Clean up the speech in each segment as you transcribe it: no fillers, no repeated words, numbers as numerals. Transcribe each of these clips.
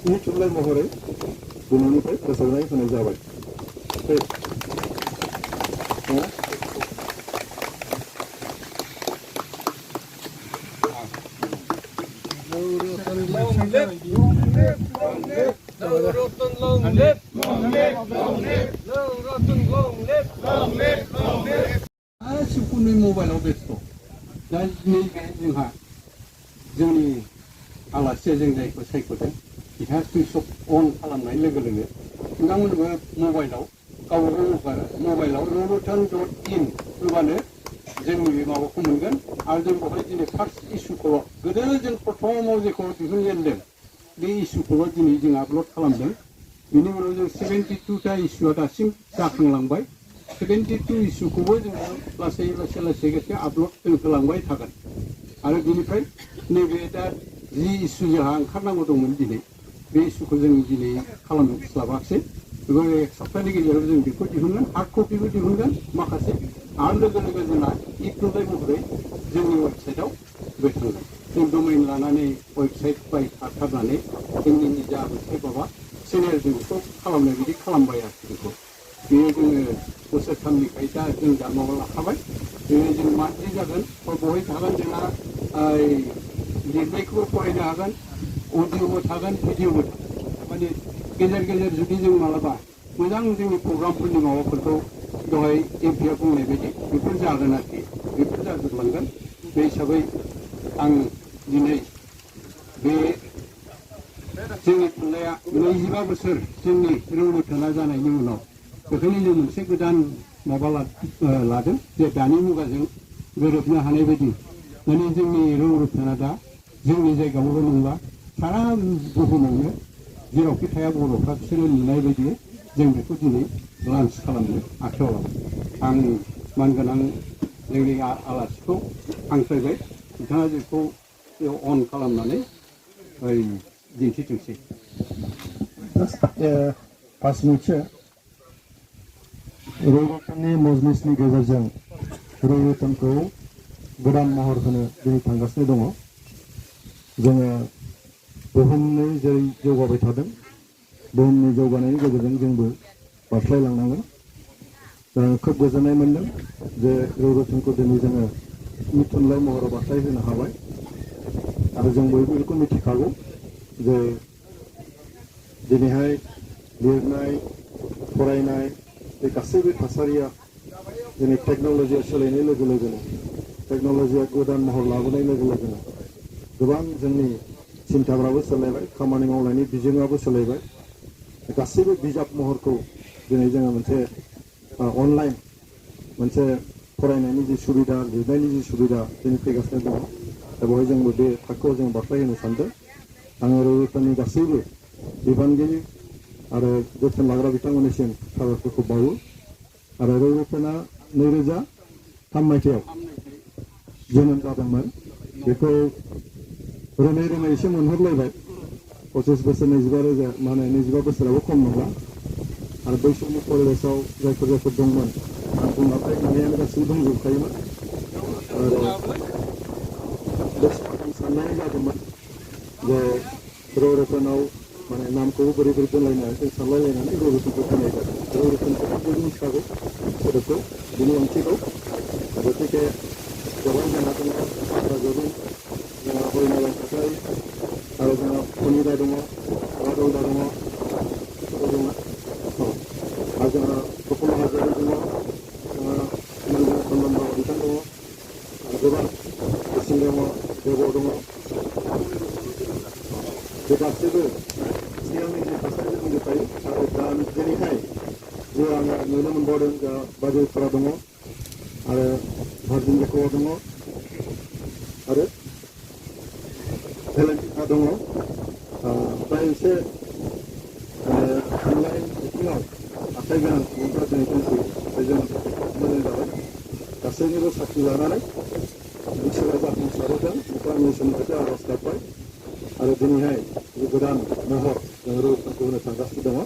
थुनलाइ महरै दिनैनिफ्राय फोसावनाय होनाय जाबाय। गासिबखौनो मबाइलाव बेस्थ'। दा नैबे जोंहा जोंनि आलासिया जों जायखौ सायख'दों बिहा सुइच अफ अन खालामनाय लोगो लोगो नोंथांमोनबो मबाइलाव rorotan.in होबानो जोंनि बे माबाखौ मोनगोन आरो जों बेवहाय दिनै फार्स्ट इस्युखौ गोदो जों प्रथमाव जेखौ दिहुनजेनदों बे इस्युखौल' दिनै जों आपल'ड खालामदों। बिनि उनाव जों 72टा इस्युआ दासिम जाखांलांबाय। 72 इस्युखौबो जोङो लासै लासै आपल'ड जों होलांबाय थागोन। आरो बिनिफ्राय नैबे दा जि इस्यु जोंहा ओंखारनांगौ दंमोन दिनै बे इस्युखौ जों दिनै खालामस्लाबाखिसै। बेखौ एक सप्ताहनि गेजेराव जों बेखौ दिहुनगोन, हार्ड कपिबो दिहुनगोन माखासे, आरो लोगो लोगो जोंहा थुनलाइ महरै जोंनि वेबसाइटआव बेरखांगोन। जों डमेइन लानानै वेबसाइट बायखाथारनानै जोंनि निजा मोनसे माबा चेनेलजों बेखौ खालामनाय बायदि खालामबाय आरोखि बेखौ। बेयो जोङो बोसोरथामनिफ्राय दा जों दा माबा लाखाबाय। बेयो जों मान्थलि जागोन, बहाय थागोन जोंहा लिरनायखौबो फरायनो हागोन, अडिअ'बो थागोन, भिडिअ'बो थागोन। माने गेजेर गेजेर जुदि जों मालाबा मोजां जोंनि प्रग्रामफोरनि माबाफोरखौ दहाय एमपिआ बुंनाय बायदि बेफोर जागोन आरोखि, बेफोर जाजोबलांगोन। बे हिसाबै आं दिनै बे जोंनि थुनलाइया 25 बोसोर जोंनि रौरोथोना जानायनि उनाव बेखायनो जों मोनसे गोदान माबा लादों जे दानि मुगाजों गोरोबनो हानाय बायदि माने जोंनि रौरोथोना दा जोंनि जायगायावल' नंला, सारा बुहुमावनो जेरावखि थाया बर'फ्रा बिसोरो नुनाय बायदि जों बेखौ दिनै लन्च खालामनो आखायाव लाबाय। आं मानगोनां जोंनि आलासिखौ हांख्रायबाय, बिथाङा बेखौ अन खालामनानै दिन्थिथोंसै। पास मिनिटसो रौरोथोननि मजलिसनि गेजेरजों रौरोथोनखौ गोदान महर होनो दिनै थांगासिनो दङ। जोङो बुहुमनि जेरै जौगाबाय थादों, बुहुमनि जौगानायनि गेजेरजों जोंबो बारस्लायलांनांगोन। खोब गोजोननाय मोन्दों जे रौरोथोनखौ दिनै जोङो थुनलाइ महराव बारस्लायहोनो हाबाय। आरो जों बयबो बेखौ मिथिखागौ जे दिनैहाय लिरनाय फरायनाय बे गासैबो थासारिया दिनै टेक्न'लजिया सोलायनाय लोगो लोगोनो, टेक्न'लजिया गोदान महर लाबोनाय लोगो लोगोनो गोबां जोंनि सिन्थाफ्राबो सोलायबाय, खामानि मावनायनि बिजोङाबो सोलायबाय। गासैबो बिजाब महरखौ दिनै जोङो मोनसे अनलाइन मोनसे फरायनायनि जि सुबिदा, लिरनायनि जि सुबिदा दिनै फैगासिनो दङ। दा बेवहाय जोंबो बे थाखोआव जों बारस्लायहोनो सानदों। आङो रौरोथोननि गासैबो बिबानगिरि आरो जोथोन लाग्रा बिथांमोननिसिम साबायखरखौ बावो। आरो रौरोथोना 2003 मायथाइयाव जोनोम जादोंमोन। बेखौ रोमै रोमै एसे मोनहरलायबाय। 25 बोसोर 25 बोसोराबो खम नङा। आरो बै समनि परिबेसाव जायफोर दंमोन, आं बुंलांबाय नुनायानो गासैबो दंजोबखायोमोन। आरो बे समाव आं साननाय जादोंमोन जे रौरोथोनाव माने नामखौ बोरै दोनलायनो जों सानलायलायनानै रौरोथोनखौ दोननाय जादों। रौरोथोनखौथ' बयबो मिथिखागौ सोदोबखौ, बिनि ओंथिखौ। गतिके गोबां जोंहा दङ, बाथ्रागोरुं, जोंहा हरिनारायण कछारी, आरो जोंहा फनिदा दङ, राघबदा दङ, दङ। आरो जोंहा प्रफुल्ल हाज'वारि दङ, जोंहा चन्दन बर' बिथां दङ, आरो गोबां इसिं दङ, देब' दङ। बे गासैबो सिगांनि जि थासारिजों दंजोबखायो। आरो दा दिनैहाय जे आङो नुनो मोनबावदों, जोंहा बाजौफोरा दङ, आरो भार्जिन जेकबा दङ, आरो भेलेन्टिना दङ। फ्राय एसे थुनलाइ बिथिङाव आखाइ गोनां सुबुंफोरा दिनै दंफैयो। जों मोजां जाबाय। गासैनिबो साख्रि लानानै इसोरा जाफुंसारहोथों बेखौ आं इसोरनिफ्राय आर'ज गाबबाय। आरो दिनैहाय जे गोदान महर जों रौरोथोनखौ होनो थांगासिनो दङ,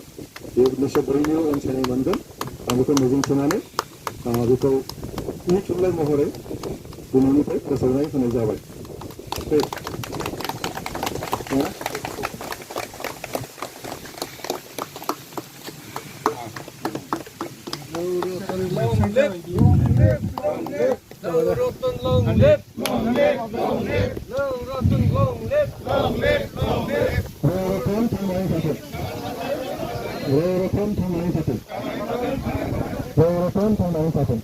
बेयो निस्सय बयनिबो अनसायनाय मोनगोन। आं बेखौ मिजिंथिनानै बेखौ थुनलाइ महरै दिनैनिफ्राय फोसावनाय होनाय जाबाय। Rorotan थांनानै थाथों